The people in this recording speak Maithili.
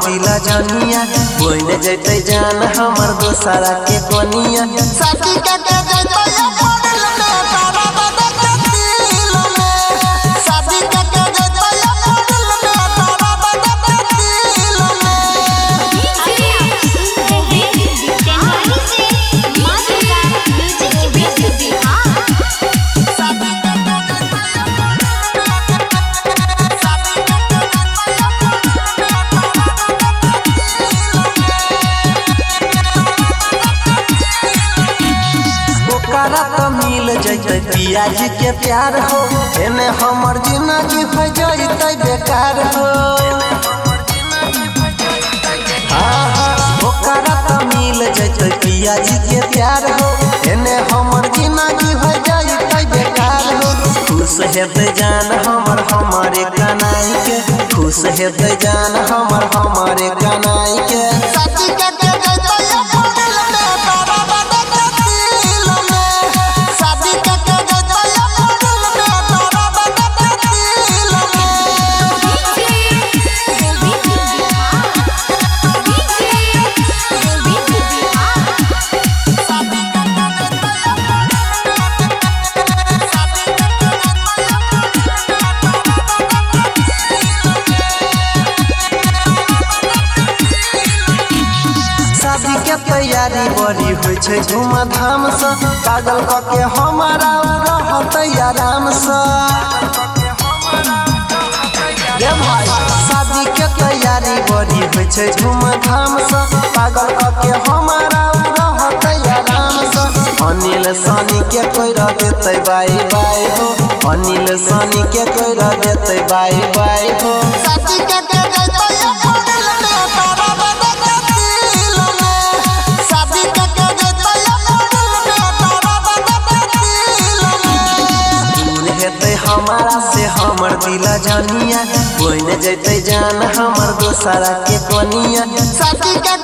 दिला जानिया, बन जैते जान हमर दोसरा के कोनिया। शादी के जैतै अप्रैल में तारा बदल दिल में। शादी के जैतै अप्रैल में तारा बदल दिल में। ओकरा तो मिल जैते पिया जी के प्यार हो, एने हमर जिंदगी हो जैते बेकार हो। ओकरा तो मिल जैते पिया जी के प्यार हो, एने हमर जिंदगी हो जैते बेकार हो। खुश हेतै जान हमर हमारे कनाई के, खुश हेतै जान हमर हमारे कनाई के। शादी के जैतै अप्रैल में तारा बदल दिल में। शादी के जैतै अप्रैल में तारा बदल दिल में। शादी के तैयारी बड़ी होइ छै धूम धाम से, पागल क के हमारा रहतै आराम से। रे भाई, शादी के तैयारी बड़ी होइ छै धूम धाम से, पागल क के हमारा रहतै आराम से। अनिल सनी के कोई रह देतै बाय बाय हो, अनिल सनी के कोई रह देतै बाय बाय हो। शादी के जैतै अप्रैल में तारा बदल दिल में। शादी के जैतै अप्रैल में तारा बदल दिल में। दूर हेतै हमारा से हमर दिला जानिया, बन जैते जान हमर दोसरा के कोनिया। शादी के